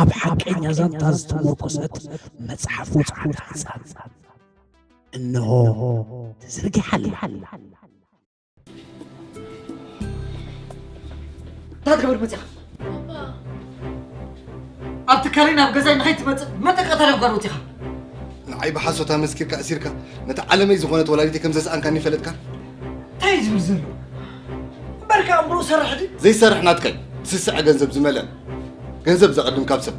ኣብ ሓቀኛ ዛንታ ዝተመርኮሰት መጽሓፍ ወጽዓ ዳህጻን እንሆ ተዘርጊሓ ኣላ። እንታይ ትገብር መጺኻ? ኣብ ትካለይ ናብ ገዛይ ንኸይትመጽእ መጠንቀቕታ ናብ ጓል ወጺኻ። ንዓይ ብሓሶት ኣመስኪርካ ኣሲርካ፣ ነቲ ዓለመይ ዝኾነት ወላዲተይ ከም ዘስኣንካኒ ፈለጥካ? እንታይ እዩ ዝብል ዘሎ? እምበርካ እምብሮ ሰርሕ ድዩ? ዘይሰርሕ ናትካይ፣ ዝስስዐ ገንዘብ ዝመልአ። ገንዘብ ዘቐድም ካብ ሰብ።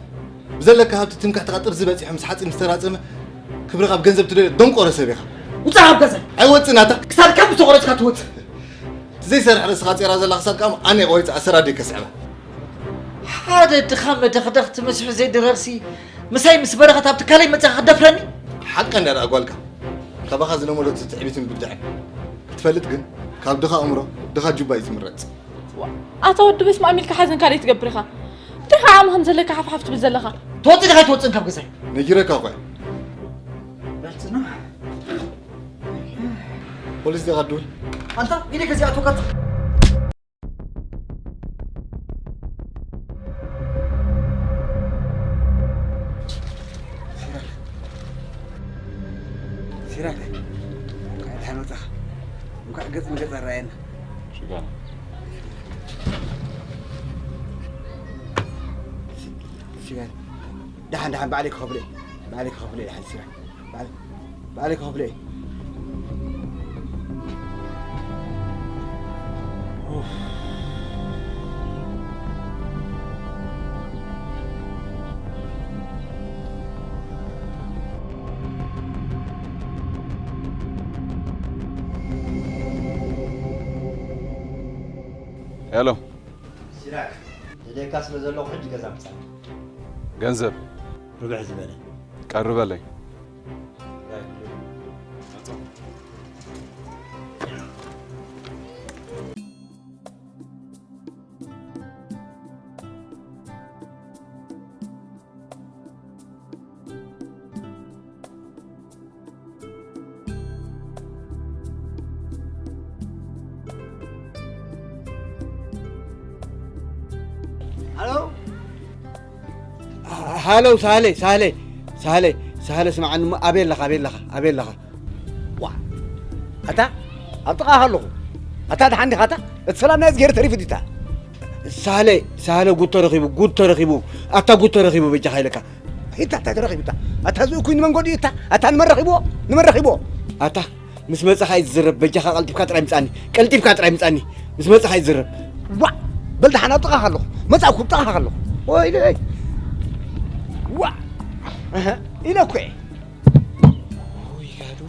ብዘለካ ሃብቲ ትምክሕትኻ ጥርዚ በጺሑ ምስ ሓጺን ዝተራጸመ፣ ክብርኻ ብገንዘብ ትደልዮ ደንቆሮ ሰብ ኢኻ። ውጻእ ካብ ገዛይ! ኣይወጽእ ናታ። ክሳድካ ምስ ተቖረጽካ ትወጽእ። እቲ ዘይሰርሕ ርእስኻ ጼራ ዘላ ክሳድካ እሞ ኣነ ቆሪጸ ኣሰር ኣደይ ከስዕባ። ሓደ ድኻ መደኽደኽ ትመስሉ ዘይድረርሲ ምሳይ ምስ በረኸት ኣብ ትካለይ መጺኻ ክትደፍረኒ? ሓቃ እንዳ ደኣ ጓልካ። ካባኻ ዝለመዶ ትዕቢትን ብድዐን። ክትፈልጥ ግን ካብ ድኻ ኣእምሮ ድኻ ጁባ እዩ ዝምረጽ። ዋ፣ ኣታ ወዲ በስመ ኣብ ኢልካ ሓዘን ካልእ ትገብር ኢኻ። እንታይ ኸዓ ዓቕሚ ከም ዘለካ ሓፍ ሓፍ ትብል ዘለኻ? ትወጽእ ዲኻ ኣይትወጽእን ካብ ገዛይ? ነጊረካ እኮ እየ። በል ጽናሕ። ፖሊስ ዲኻ ትድውል? ኣንታ ኢደይ ከዚኣ ትወቀጥ። ሲራክ። ሲራክ። እንኳዕ ደሓን መጻኻ። እንኳዕ ገጽ ንገጽ ኣረኣየና። ሽጋና። ሽጋና። ደሓን፣ ደሓን፣ ባዕለይ ክኸፍሎ እየ። ባዕለይ ክኸፍሎ እየ፣ ደሓን ሲራክ። ባዕለይ፣ ባዕለይ ክኸፍሎ እየ። ኡፍ። ሄሎ። ሲራክ፣ ደልየካ ስለ ዘለኹ ሕጂ ገዛ ምጻእ። ገንዘብ? ርብሕ ዝበለ። ቀርበለይ። ሃሎ። ሃሎ፣ ሳህለ፣ ሳህለ፣ ሳህለ፣ ሳህለ፣ ስምዓኒ እሞ፣ ኣበይ ኣለኻ፣ ኣበይ ኣለኻ፣ ኣበይ ኣለኻ? ዋ፣ ኣታ፣ ኣብ ጥቓኻ ኣለኹ። ኣታ፣ ደሓን ዲኻ ኣታ? እቲ ሰላም ናይ እዝግሄር ተሪፉ ድዩ እታ? ሳህለ፣ ሳህለ፣ ጉድ ተረኺቡ፣ ጉድ ተረኺቡ። ኣታ፣ ጉድ ተረኺቡ፣ በጃኻ ኢለካ። ሂታ፣ እንታይ ተረኺቡ እታ? ኣታ፣ እዚ እኩይ ንመን ጎዲኡ እታ? ኣታ፣ ንመን ረኺብዎ? ንመን ረኺብዎ? ኣታ፣ ምስ መጻኻ እዩ ዝዝረብ። በጃኻ ቀልጢፍካ ጥራይ ምጻኒ። ቀልጢፍካ ጥራይ ምጻኒ። ምስ መጻኻ እዩ ዝዝረብ። ዋዕ! በል ደሓን ኣብ ጥቓኻ ኣለኹ። መጻእኩ፣ ኣብ ጥቓኻ ኣለኹ። ወይለይ! ዋዕ! እህ፣ ኢለ እኮ እየ። ወይ ጋዱ።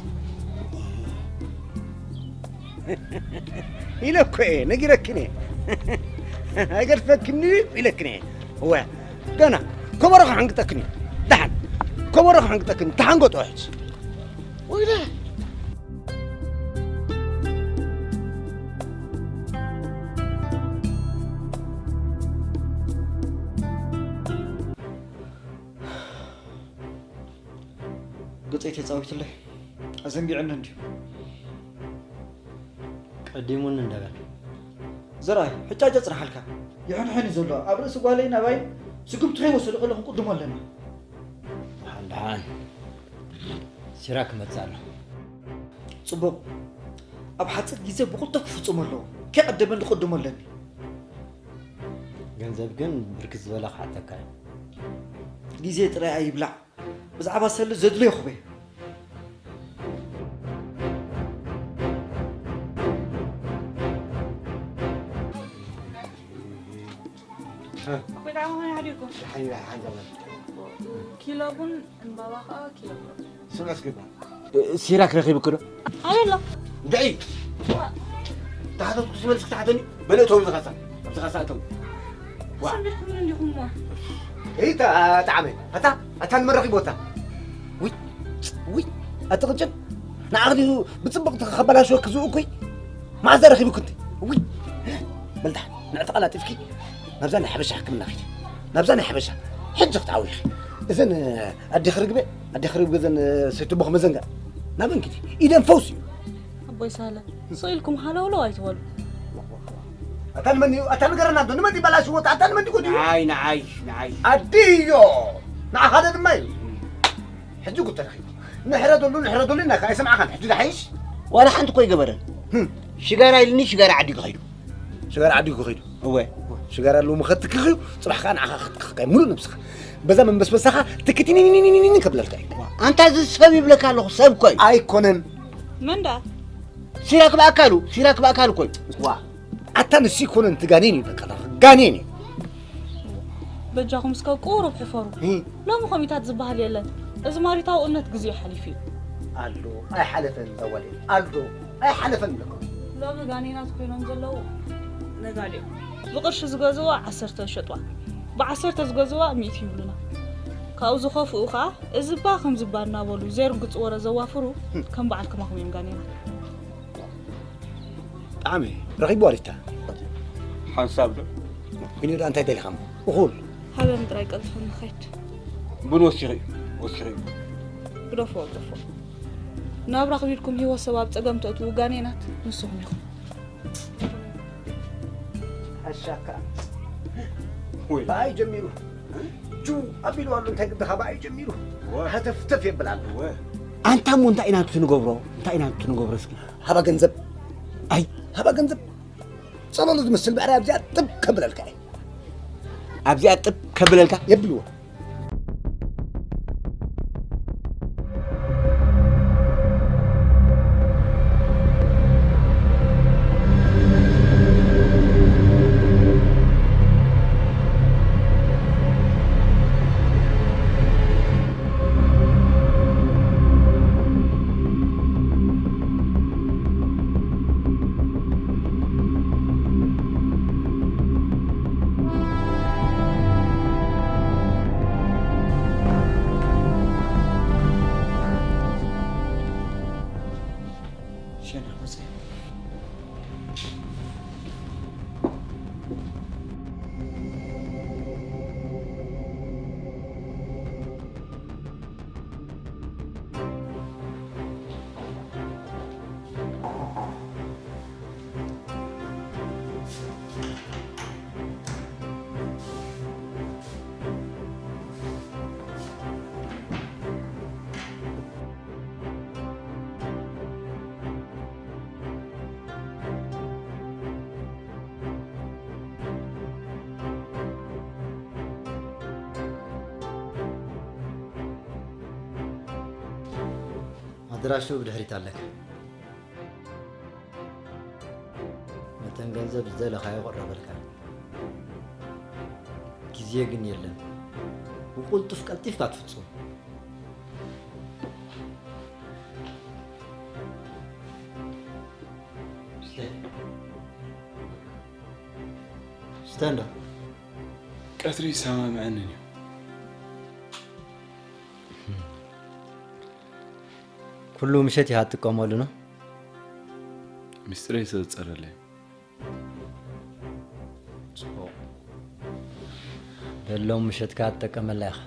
ኢለ እኮ እየ፣ ነጊረክን እየ። ኣይገድፈክን እዩ ኢለክን እየ። እወ፣ ገና ከበሮ ክሓንግጠክን እዩ። ደሓን፣ ከበሮ ክሓንግጠክን እዩ። ተሓንገጦ ሕጂ። ወይለ። ገጸይ ተጻዊትለይ። ኣዘንጊዕኒ እንድዩ። ቀዲሙኒ እንደበል። ዘርኣይ፣ ሕጫጨ ጽንሓልካ። ይሕንሕን እዩ ዘሎ። ኣብ ርእሲ ጓለይን ኣባይን ስጉምቲ ከይወሰዱ ከለኹ ክቅድሞ ኣለኒ። ደሓን፣ ደሓን። ሲራክ ክመጽእ ኣሎ። ጽቡቕ። ኣብ ሓጺር ግዜ ብቕልጡፍ ክፍጽሞ ኣለዎ። ከይቀደመኒ ክቅድሞ ኣለኒ። ገንዘብ ግን ብርክት ዝበለ ክሓተካ እዩ። ግዜ ጥራይ ኣይብላዕ። ብዛዕባ ሰሉ ዘድልዮ ክበይ። ኣቦይ፣ ደሓን ምዃን ይሓዲርኩም? ደሓን፣ ደሓን፣ ደሓን። ኪሎ ቡን፣ ዕምባባ ኸኣ ኪሎ ቡን። ስም ኣስገባ። ሲራክ ረኺብኪ ዶ? ኣበይ ኣሎ? እንድዒ። ተሓተትኩ ዝመልስ ክትሓተኒ? በለ እቶም ዝኸሳ። ኣብዚ ኸሳ እቶም። ዋ። ስም ኢልኩም እንዲኹም እሞ። እይ፣ ጣ-፣ ጣዕመ። ኣታ፣ ኣታ ንመን ረኺብዎ ኣታ? ውይ፣ ውይ፣ ኣቲ ቅጭን። ንዓኺ ድዩ ብጽቡቕ ተኸባላሽወኪ ዝእኩይ? መዓዝ ረኺብኩ እንተ? ውይ። በል ደሓን፣ ንዕቲ ቀላጢፍኪ ናብዛ ናይ ሓበሻ ሕክምና ኺዲ። ናብዛ ናይ ሓበሻ። ሕጂ ክትዓዊ ኢኺ። እዘን ኣዴኺ ርግበ፣ ኣዴኺ ርግበ እዘን ሰይትቦ ክመዘንጋ። ናበን ኪዲ። ኢደን ፈውሲ እዩ። ኣቦይ ሳለ፣ ስቕ ኢልኩም ሃለውለው ኣይትበሉ። ኣታ ንመን እዩ? ኣታ ንገረና እንዶ፣ ንመን ይበላሽዎ? ኣታ ንመን ይጎድዩ? ንዓይ፣ ንዓይ፣ ንዓይ። ኣድዮ! ንዓኻ ዶ ድማ እዩ? ሕጂ ጉድ ተረኺቡ። ንሕረደሉ፣ ንሕረደሉ ኢልናካ፣ ኣይሰምዓኻን። ሕጂ ዶ ሓይሽ? ዋላ ሓንቲ እኮ ኣይገበረን። ህም። ሽጋራ ኢልኒ፣ ሽጋራ ዓዲጉ ከይዱ። ሽጋራ ዓዲጉ ከይዱ? እወ። ሽጋራ ኣለዎ መኸትክኽ እዩ፣ ጽባሕ ከኣ ንዓኻ ክትክኽ፣ ሙሉእ ነብስኻ። በዛ መንበስበሳኻ ትክትኒኒኒኒኒ ከብለልካ እዩ። ኣንታ እዚ ሰብ ይብለካ ኣለኹ፣ ሰብ እኮ እዩ። ኣይኮነን። መን ደኣ? ሲራክ ብኣካሉ፣ ሲራክ ብኣካሉ እኮ እዩ። ዋ፣ ኣታ ንሱ ኣይኮነን እቲ ጋኔን እዩ፣ በቃ፣ ጋኔን እዩ። በጃኹም እስከ ቁሩብ ሕፈሩ። እ? ሎሚ ከምኢታት ዝበሃል የለን። እዚ ማሪታዊ እምነት ግዜኡ ሓሊፉ እዩ። ኣሎ፣ ኣይሓለፈን፣ ዛዋል ኣሎ፣ ኣይሓለፈን ኣለኩም። ሎሚ ጋኔናት ኮይኖም ዘለዉ ነጋዶ እዮም። ብቕርሺ ዝገዝእዋ ዓሰርተ ይሸጥዋ፣ ብዓሰርተ ዝገዝእዋ ሚእቲ ይብሉና። ካብኡ ዝኸፍኡ ኸኣ እዚ እባ ከምዚ እባ እናበሉ ዘይርግጽ ወረ ዘዋፍሩ ከም በዓል ከማኹም እዮም ጋኔናት። ብጣዕሚ ረኺብዋ ሪታ። ሓንሳብ ዶ? ግን ደኣ እንታይ ደሊኻ እሞ? እኹል። ሃበኒ ጥራይ ቀልጥፈ ንኸይድ። ቡን ወሲኹ እዩ፣ ወሲኹ እዩ። ግደፎ፣ ግደፎ። ናብራ ክቢድኩም ህይወት ሰብ ኣብ ጸገም ተእትዉ ጋኔናት ንስኹም ኢኹም። ሓሻካ። ወይ። ብኣይ ጀሚሩ። ጁ ኣቢሉ ኣሎ፣ እንታይ ግድኻ ብኣይ ጀሚሩ። ወ። ሃተፍተፍ የብል ኣሎ። ወ። ኣንታ እሞ እንታይ ኢና ክንገብሮ? እንታይ ኢና ክንገብሮ እስኪ? ሃባ ገንዘብ። ኣይ፣ ሃባ ገንዘብ። ጸበሉ ዝመስል ብዕራይ ኣብዚኣ ጥብ ከብለልካ እየ። ኣብዚኣ ጥብ ከብለልካ? የብልዎ። ሸነኽ መጽእ። ኣድራሽኡ ብድሕሪት ኣለካ። መጠን ገንዘብ ዝደለኻዮ ይቕረበልካ። ግዜ ግን የለን። ብቕልጡፍ ቀልጢፍካ ትፍጽሞ። ስተ እንዶ። ቀትሪ ይሰማምዐንን እዩ። ኩሉ ምሸት ኢኻ ትጥቀመሉ ነው? ምስጢረይ ዝተጸረለይ። ጽቡቕ። በሎም ምሸትካ ትጠቀመላ ኢኻ።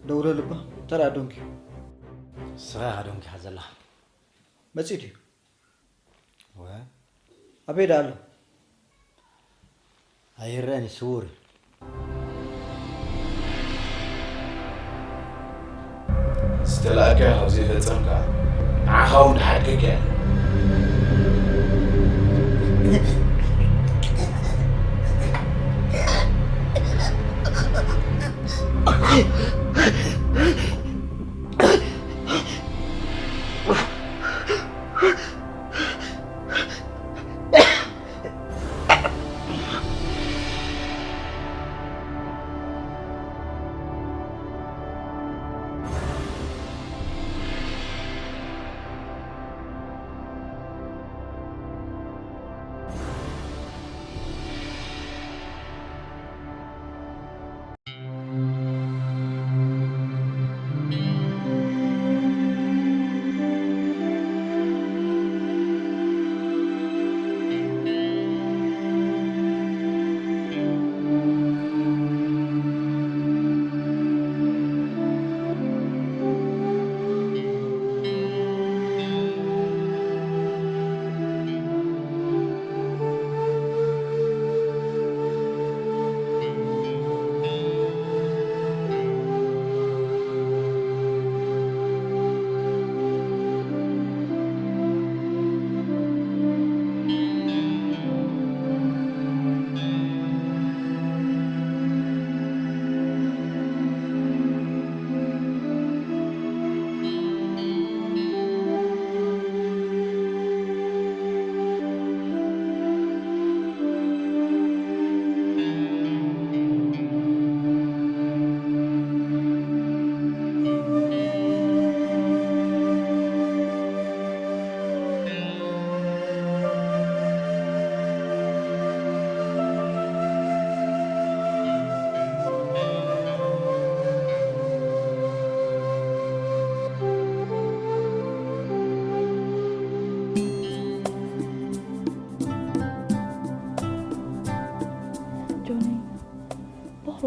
ደውለልባ፣ ተራ ዶንኪ። ስኻ ኢኻ ዶንኪ ሓዘላ። መጺት እዩ። ወ? ኣበይ ደኣ ኣሎ? ኣይረኣን እዩ፣ ስዉር እዩ። ዝተላእካዮ ካብ ዘይፈጸምካ፣ ንዓኻ እውን ድሓድገካ እየ።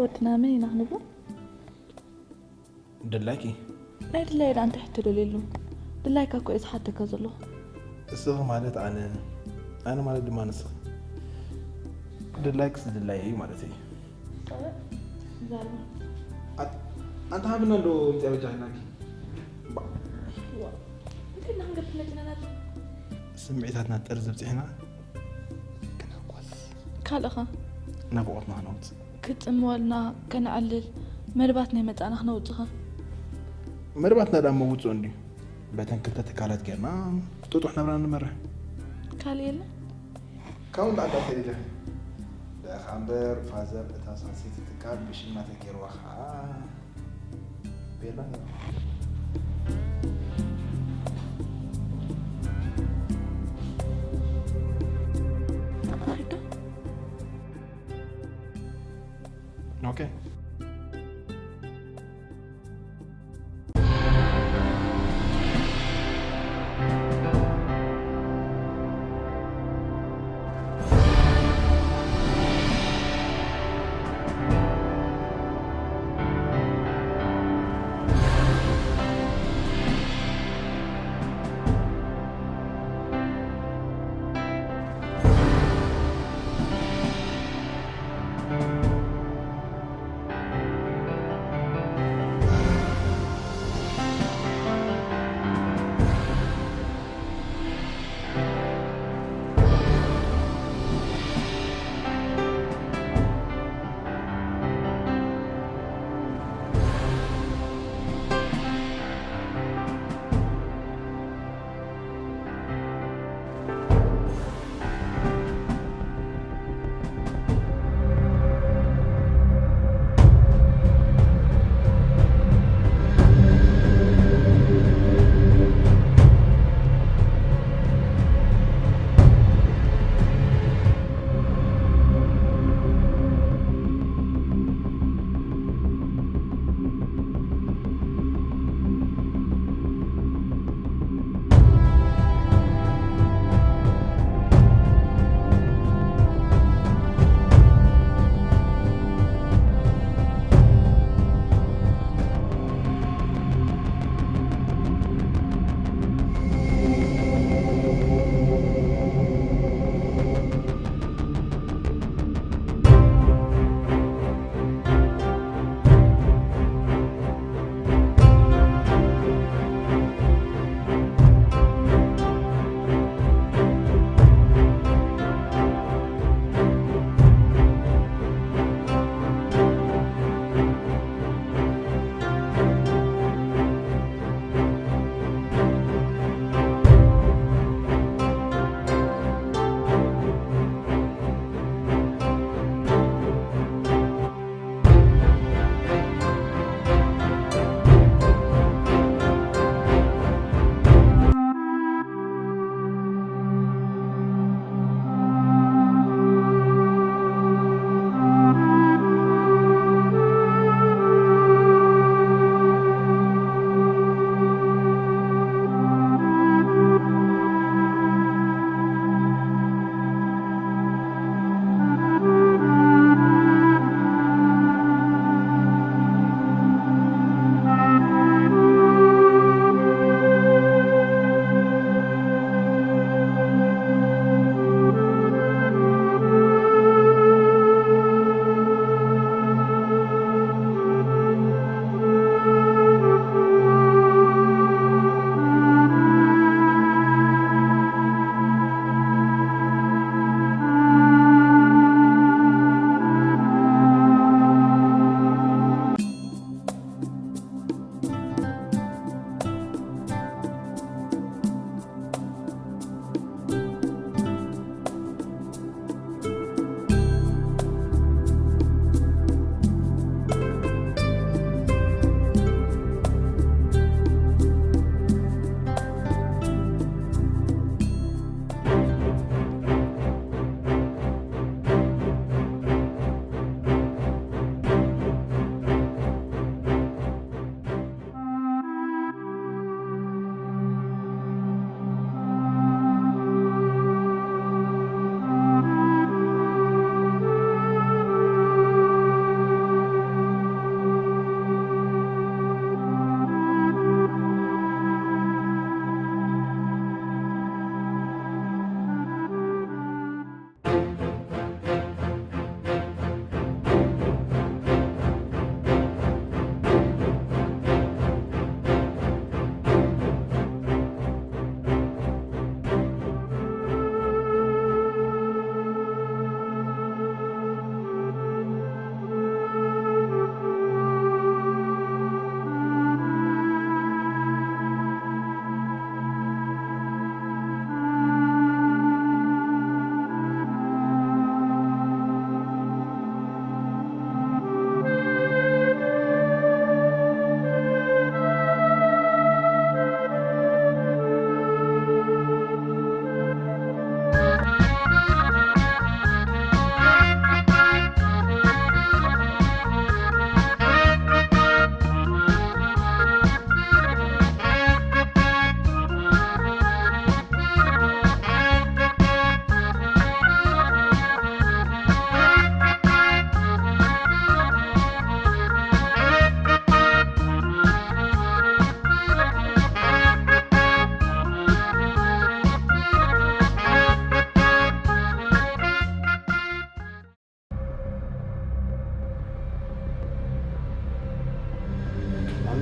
ወድና መን ኢና ክንብሎ? ድላይኪ ናይ ድላይ ዳ እንታይ ሕቶ ደልየሉ? ድላይካ እኮ እየ ዝሓተካ ዘለኹ። እስኺ ማለት ኣነ ኣነ ማለት ድማ ንስኺ ድላይክስ ድላይ እዩ ማለት እዩ። ዛርባ ኣንተ ሃብና እንዶ ምፅያ በጃ ናኪ እንታይ እናክንገብ ትመጭና ናት? ስምዒታትና ጠርዚ ብፅሕና ክነኮስ ካልእኻ ናፍቆትና ክነውፅእ ክፅምወልና ከነዕልል መርባት ናይ መፃና ክነውፅኻ መርባትና ዳ መውፅኦ እንድዩ በተን ክልተ ትካላት ጌርና ጥጡሕ ነብራ ንመርሕ ካልእ የለ ካብኡ ንላዕሊ እንታይ ደልኻ ደኻ እምበር ፋዘር እታ ሳልሰይቲ ትካል ብሽምና ተገይርዋ ከዓ ቤላ ነይሩ ኦኬ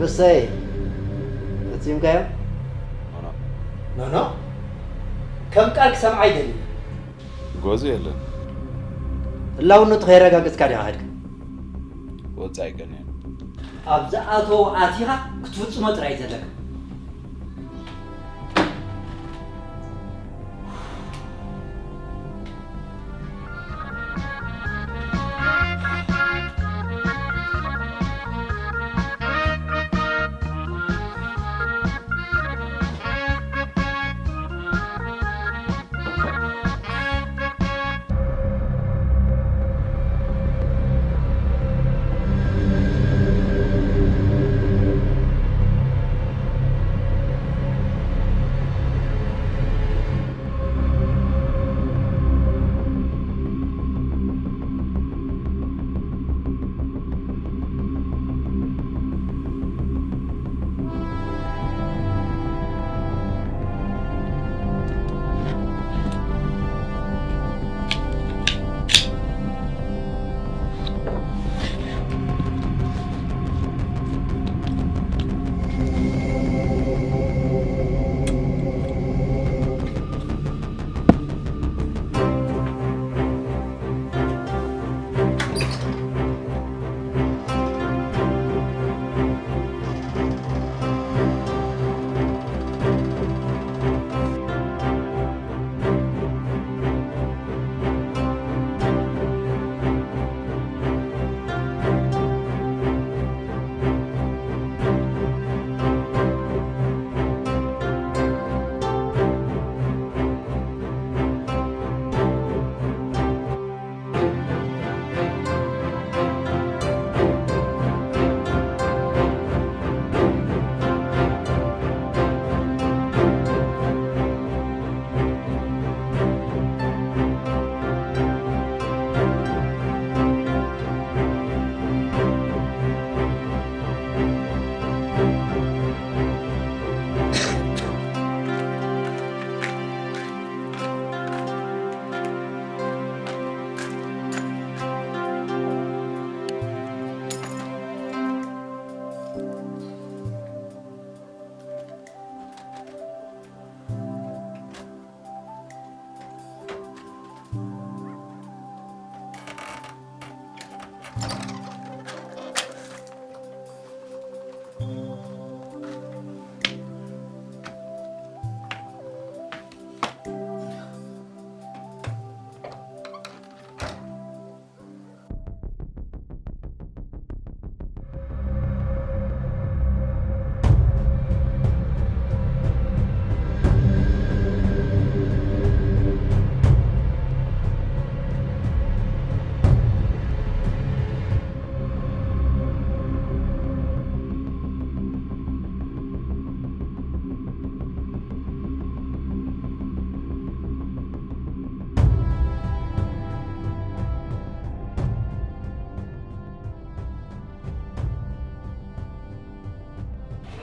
እሰይ፣ ፈጺምካዮ? ኖኖ። ኖኖ? ከም ቃል ክሰምዓ ኣይደልን። ጎዚ የለን። ህላውነቱ ከየረጋገጽካ ዲኻ ከድካ? ወጻኢ ቀንየ። ኣብ ዝኣተዎ ኣቲኻ ክትፍጽሞ ጥራይ እዩ ዘለካ።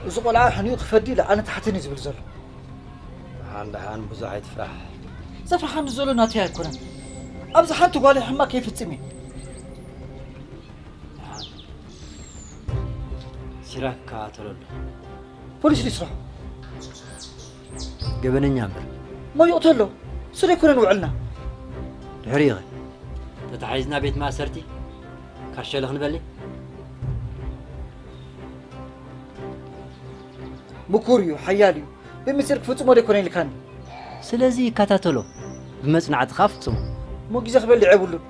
እዚ ቆልዓ ሕኒኡ ክፈዲ ኢሉ ኣነ ታሕተን እዩ ዝብል ዘሎ። ደሓን ደሓን ብዙሕ ኣይትፍራሕ። ዘፍርሓኒ ዘሎ ናተይ ኣይኮነን። ኣብዚ ሓንቲ ጓል ሕማቕ ከይፍጽም እዩ። ደሓን። ሲራክ ከኣተለሉ። ፖሊስ ድዩ ስርሑ? ገበነኛ እምበር። እሞ ይቕተሎ። እሱ ዶ ኣይኮነን ውዕልና? ድሕሪኡ ኸ? ተታሒዝና ቤት ማእሰርቲ ካሸለ ክንበሊ? ምኩር እዩ፣ ሓያል እዩ። ብምስጢር ክፍጽሞ ዶ ኣይኮነን ኢልካኒ? ስለዚ ይከታተሎ። ብመጽናዕቲ ኸኣ ፍጽሞ። እሞ ግዜ ክበልዕ የብሉን።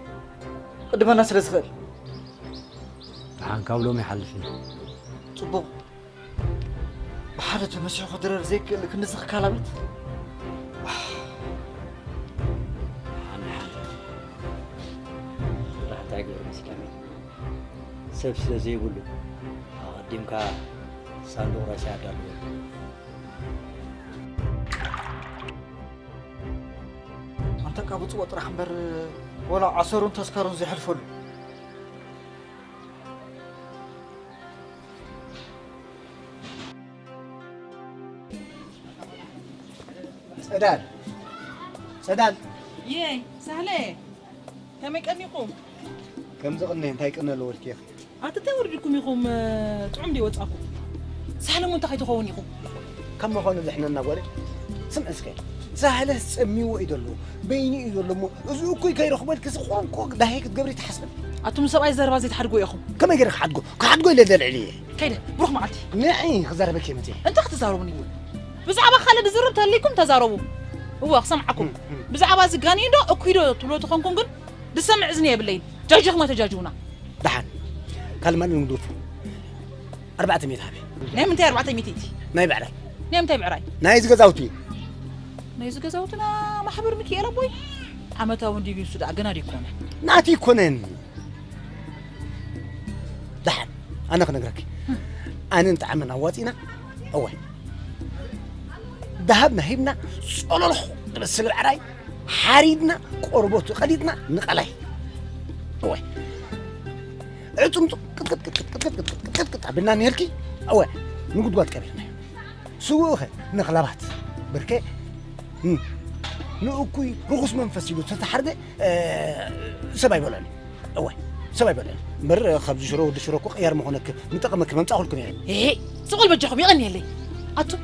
ቅድመና ስለ ዝኽእል። ደሓን ካብ ሎሚ ይሓልፍ እዩ። ጽቡቕ። ብሓደ ተመሲሑ ክድረር ዘይክእል ክንድዚ ክካላበት? ኣሕ። ሓን ሓን። ጥራሕ እንታይ ገይሩ መስለኒ? ሰብ ስለ ዘይብሉ ኣቐዲምካ ሳንዱቕ ሬሳ ኣዳልወሉ። ኣንታ ካብ ውጽዎ ጥራሕ እምበር ወላ ዓሰሩን ተስካሩን ዘይሕልፈሉ። ጸዳል፣ ጸዳል። የይ፣ ሳህለ፣ ከመይ ቀኒኹም? ከምዚ ቅነ፣ እንታይ ቅነ ኣለዎ ኢልኪ ኢኺ? ኣቲ እንታይ ወሪድኩም ኢኹም፣ ጥዑም ድዩ ወጻኹም? ሳህለ እሞ እንታይ ከይትኸውን ኢኹ? ካብ ምዃኑ ዘሕነና ጓል። ስምዒ እስከ። ሳህለ ጸሚዎ እዩ ዘሎ። በይኑ እዩ ዘሎ እሞ፣ እዚ እኩይ ከይረኽበልኪ፣ እዚ ቁሩብ እኮ ዳሄ ክትገብሪ ትሓስብን። ኣቱም ሰብኣይ ዘረባ ዘይትሓድጉ ኢኹም። ከመይ ገይረ ክሓድጎ? ክሓድጎ ኢለ ዘልዕል እየ። ከይደ፣ ብሩኽ መዓልቲ። ንዒ ክዛረበኪ እየ መጺአ። እንታይ ክትዛረቡኒ? ብዛዕባ ካልእ ዝዝረብ ተልይኩም ተዛረቡ። እወ፣ ክሰምዓኩም። እም፣ እም። ብዛዕባ እዚ ጋንዩ ዶ እኩይ ዶ ትብሎ ተኾንኩም ግን፣ ዝሰምዕ እዝኒ የብለይን። ጃጅኹም ኣይተጃጅውና። ደሓን። ካልእ ማንም ግደፉ። ኣርባዕተ ሚእቲ ሃቢ። ናይ ምንታይ ኣርባዕተ ሚእቲ እቲ? ናይ ብዕራይ። ናይ ምንታይ ብዕራይ? ናይ እዚ ገዛውቲ። ናይ እዚ ገዛውትና ማሕበር ሚካኤል ኣቦይ። ዓመታዊ እንዲዩ ንሱ ደኣ ገና ዶ ይኮነ? ናቲ ይኮነን። ደሓን። ኣነ ክነግረኪ። ኣነን ጣዕመን ኣዋጺና። እወ። ደሃብና ሂብና ጸሎልኹ ዝመስል ብዕራይ ሓሪድና ቆርበቱ ቀሊጥና ንቐላይ። እወ። ዕጽምቱ ቅጥቅጥ ኣቢልና ንሄልኪ። እወ። ንጉድጓድ ቀቢርናዮ። ስውኡ ኸ ንኽላባት ብርከ ን-፣ ንእኩይ ርኹስ መንፈስ ኢሉ ዝተታሕርደ፣ እ፣ ሰብ ኣይበልዖን እዩ። እወ፣ ሰብ ኣይበልዖን። እምበር፣ ካብዚ ሽሮ ወዲ ሽሮ እኮ ቅያር ምኾነክ፣ ምጠቐመክ መምጻእኩልኩም እየ። ኤሄ፣ ስቕ በል በጃኹም፣ የቐንየለይ። ኣቱም፣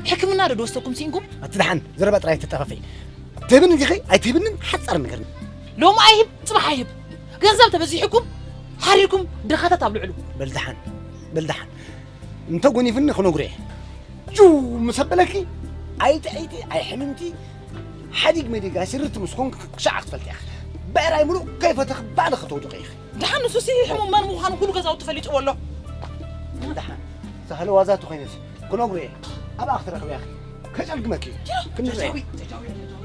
ሕክምና ዶ ዝወሰድኩም ስኢንኩም? ኣቲ ደሓን፣ ዘረባ ጥራይ ተጠፋፍኢ። ትህብኒ ዲኺ ኣይትህብንን ሓጻር ንገርኒ። ሎሚ ኣይህብ፣ ጽባሕ ኣይህብ። ገንዘብ ተበዚሕኩም፣ ሓሪርኩም ድኻታት ኣብልዕሉ። በል ደሓን፣ በል ደሓን። እንተ ጎኒፍኒ ክነግሮ እየ። ጅው ምስ ኣበለኪ፣ ኣይጥዕይቲ፣ ኣይሕምምቲ፣ ሓዲግ መዲግ ኣይስርቲ ምስ ኮንክ ክሻዕ ክትፈልጢ ኢኺ። ብዕራይ ምሉእ ከይፈተኺ ባዕልኺ ከተውድቒ ኢኺ። ደሓን ንሱሲ ሕሙም መን ምዃኑ ኩሉ ገዛውቲ ፈሊጥዎ ኣሎ። ደሓን፣ ሳህለ ዋዛ ተኾይነሲ ክነግሮ እየ። ኣብኣ ክትረኽብያ ኢኺ። ከጨልግመኪ እዩ። ክንርኢ። ተጃዊ፣ ተጃዊ፣ ተጃዊ።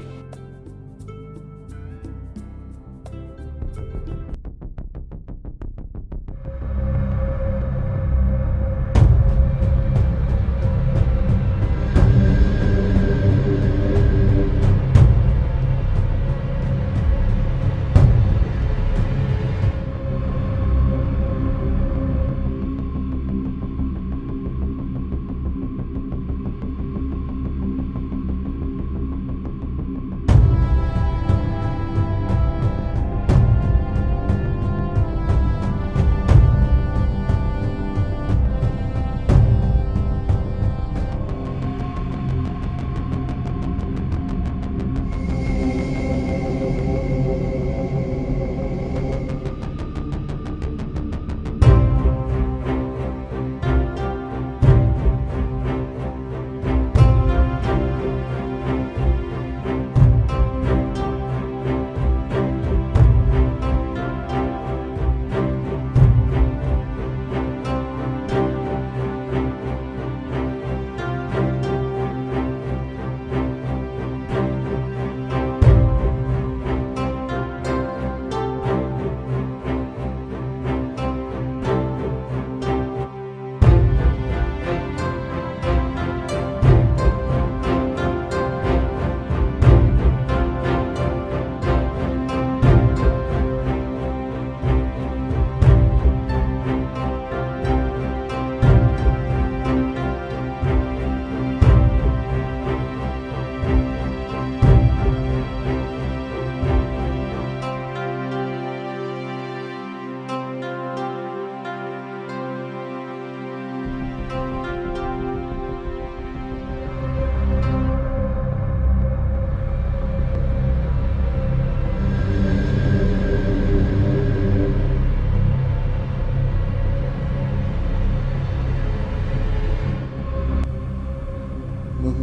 ማማ፣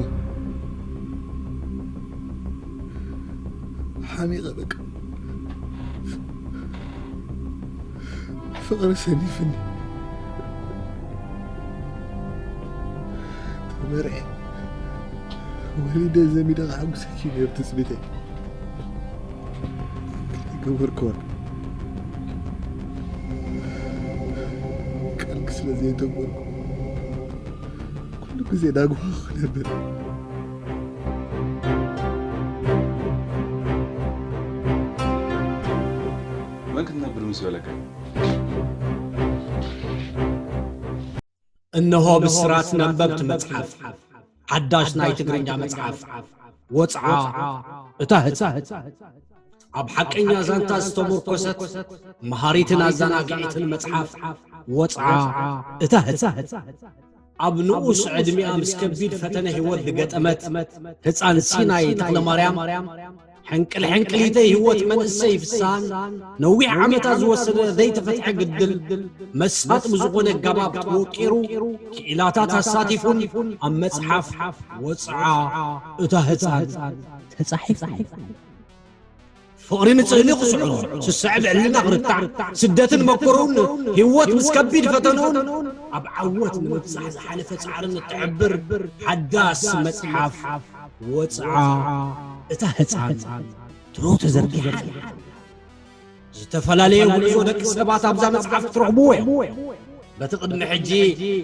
ሓሚቐ በቃ። ፍቕሪ ሰኒፍኒ። ተመርዐ፣ ወሊደ፣ ዘሚደ ከሐጉሰኪ ነይሩ ትጽቢተይ። ገበርክዎ። ቃልኪ ስለ ዘየተግበርኩ፣ ኩሉ ግዜ ዳግዋ ክነብር። መን ክትነብር ምስ በለካ? እነሆ ብስራት ነበብቲ መጽሓፍ፣ ሓዳሽ ናይ ትግርኛ መጽሓፍ፣ ወጽዓ እታ ህጻን። ኣብ ሓቀኛ ዛንታ ዝተሞርኮሰት መሃሪትን ኣዘናጊዒትን መጽሓፍ፣ ወጽዓ እታ ህጻን። ኣብ ንኡስ ዕድሚኣ ምስ ከቢድ ፈተነ ህይወት ዝገጠመት ህፃን ሲናይ ተኽለማርያም፣ ሕንቅል ሕንቅሊተይ ህይወት መንእሰይ ፍስሃን ነዊሕ ዓመታት ዝወሰደ ዘይተፈትሐ ግድል መሳጢ ብዝኾነ ኣገባብ ተወቂሩ፣ ክኢላታት ኣሳቲፉን ኣብ መፅሓፍ ወፅዓ እታ ህፃን ተፃሒፉ። ፍቕሪ ንጽህሊ ክስዕሩ፣ ስስዐ ብዕልና ክርታዕ፣ ስደትን መከርኡን ህይወት ምስ ከቢድ ፈተንኡን ኣብ ዓወት ንምብጻሕ ዝሓለፈ ጻዕርን እትሕብር ሓዳስ መጽሓፍ ወጽዓ እታ ህጻን ድሮ ተዘርጊሓ ኣላ። ዝተፈላለየ ጉዕዞ ደቂ ሰባት ኣብዛ መጽሓፍ ክትረኽብዎ እዮም። በቲ ቅድሚ ሕጂ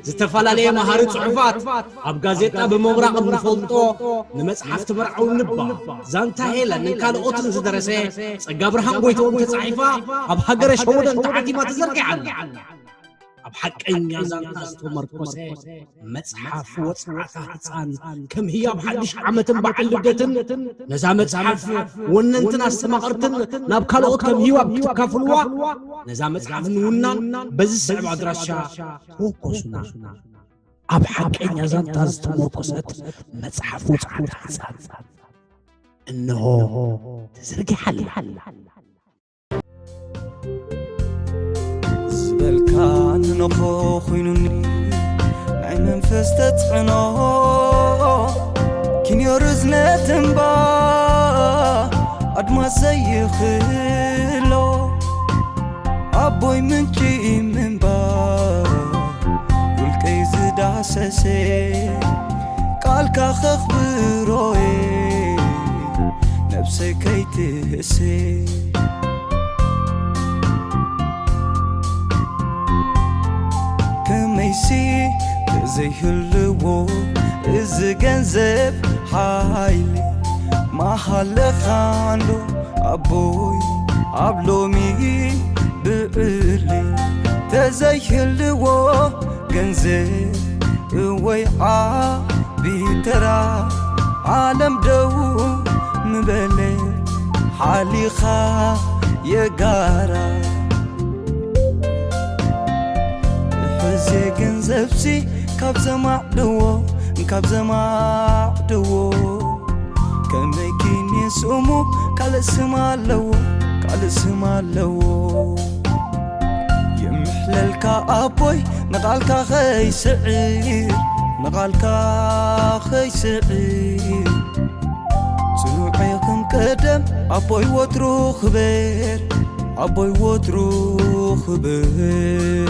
ዝተፈላለየ መሃሪ ጽሑፋት ኣብ ጋዜጣ ብምቕራቕ እንፈልጦ ንመጽሓፍ ትምርዓው እንባ፣ ዛንታ ሄለን ንካልኦትን ዝደረሰ ጸጋ ብርሃን ጎይትኦም ተጻሒፋ ኣብ ሃገረ ሸወደን ተዓቲማ ተዘርጊሓ ኣላ። ኣብ ሓቀኛ ዛንታ ዝተመርኮሰ መጽሓፍ ወጽዓታ ህጻን ከም ህያብ ሓድሽ ዓመትን በዓል ልደትን ነዛ መጽሓፍ ወነንትን ኣስተማቐርትን ናብ ካልኦት ከም ህያብ ክትካፍልዋ ነዛ መጽሓፍ ንውናን በዚ ዝስዕብ ኣድራሻ ተወከሱና። ኣብ ሓቀኛ ዛንታ ዝተመርኮሰት መጽሓፍ ወጽዓታ ህጻን እንሆ ተዘርጊሓ ኣላ። ዝበልካ ንነኾ ኮይኑኒ ናይ መንፈስ ተጽዕኖ ኪንዮ ርዝነት እምባ ኣድማስ ዘይኽሎ ኣቦይ ምንጪ ምንባ ውልቀይ ዝዳሰሰ ቃልካ ኸኽብሮየ ነብሰይ ከይትህሴ ከመይሲ ተዘይህልዎ እዚ ገንዘብ ሓይሊ መሃለኻንዶ ኣቦይ ኣብ ሎሚ ብዕሊ ተዘይህልዎ ገንዘብ እወይ ዓቢ ተራ ዓለም ደው ምበለ ሓሊኻ የጋራ ሕዜ ገንዘብሲ ካብ ዘማዕድዎ ካብ ዘማዕድዎ ከመይ ኪን ስሙ ካልእ ስም ኣለዎ ካልእ ስም ኣለዎ የምሕለልካ ኣቦይ ንቓልካ ኸይስዕር ንቓልካ ኸይስዕር ጽኑዕ ከም ቀደም ኣቦይ ወትሩ ክበር ኣቦይ ወትሩ ክበር